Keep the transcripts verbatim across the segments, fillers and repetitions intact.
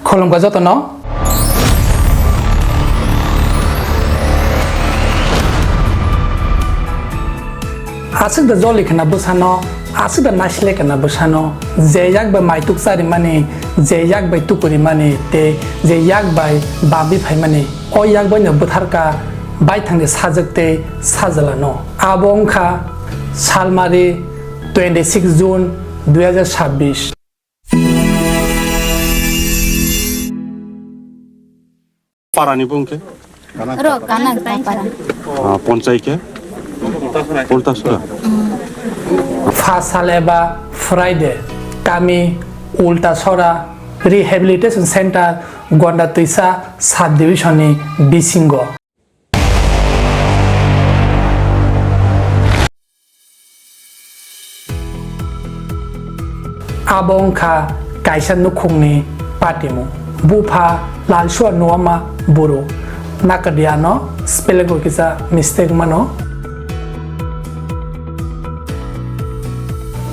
Khulumkha jotono. Aswk da joli khna bwsano, aswk da naisle khna bwsano, je yak bai maituk charimani, je yak bai tukurimani, tei je yak bai babi phaimani, o yak bai no bwtharka baithangni sajwk tei sajwlano. Abo wngkha Salmari, twenty six June dui hazar sabbish. Parani bung khe? Ro, Kanak Tapara. Ah, ponchai khe? Ultasora. Pha sal eba Friday, kami Ultasora Rehabilitation Center, Gonda Twisa Sub Division ni bisingo. Abo wngkha kaisa nukhungni patimung. Bupha Lalsua Nuama Buru. Nakadiano spelling o kisa mistake mano.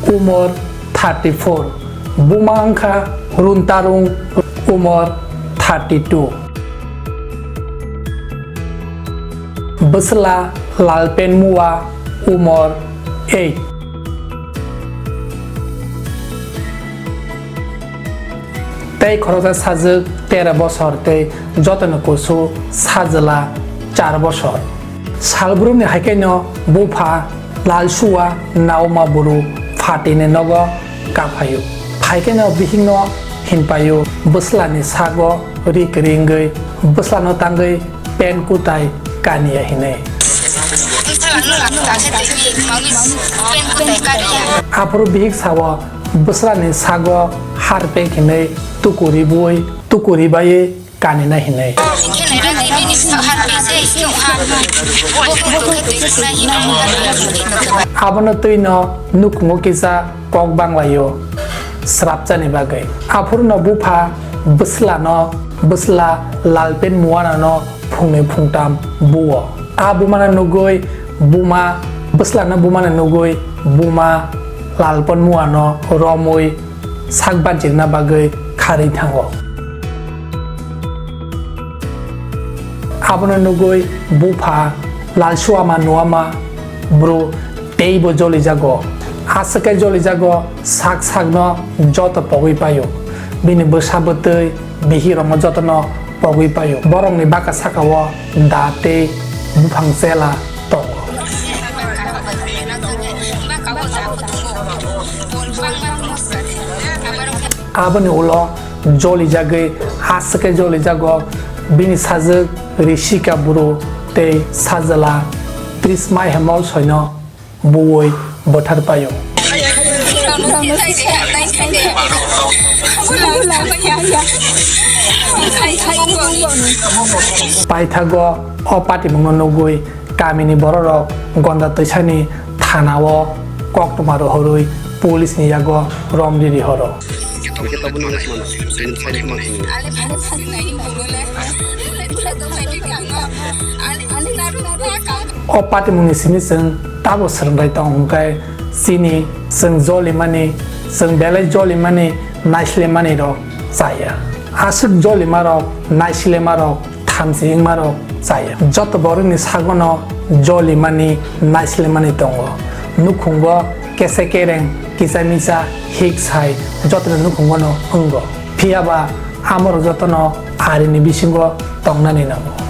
Umor thirty four. Buma wngkha Runtarung, umor thirty two. Bwsla Lalpen Mua, umor eight. Tei khoroksa sajwk tero bosor tei jotoni kusu sajwla char bosor. Salbrumni hai khe no bupha Lalsua Nauma Buru phatini nogo kaphaio. Phai khe no bihikno hinpaio, bwslani sago ri kwrwi wngwi bwslano tangwi pen kutai kaniya hinwi. Aphuru bihik sao, bwslani sago harpek hinwi tukuri bui, tukuri baiwi kanina hinwi. Abono twino nukhungo kisa kok banglaio srapchani bagwi. Aphuruno bupha bwslano, bwsla Lalpen Muanano phungni phungtam buo. A bumano nugwi buma, bwslano bumano nugwi buma Lalpen Muano romwi sak banchirna bagwi kharwi thango. Abono nugwi bupha Lalsuama Nuama bru teibo jolijago. Aswk khe jolijago, sak sakno joto pogwi paio. Bini bwsa bwtwi, bihik rokno jotono pogwi paio. Borokni baka sakao da tei buphang chela tongo. Aboni ulo jolijagwi, aswk khe jolijago bini sajwk Rishika Bru tei sajwla Trismai Hemol Soino buwi bwthar paio. Paithago o patimungno nugwi kamini bororok Gonda Twisani thanao koktwma rohorwi police ni yago romri rihoro. O patimungni simi chwng tabo swrwngbai tong hwnkhe chini chwng jolimani, chwng belai jolimani, naislemani rok chaya. Aswk jolimarok, naislemarok, thamchi wngmarok chaya. Joto borokni sagono jolimani, naislemani tongo. Nukhungo kese kereng, kisa misa, hik sai, jotono nukhungono wngo. Phiyaba amorok jotono arini bisingo tongnani nango.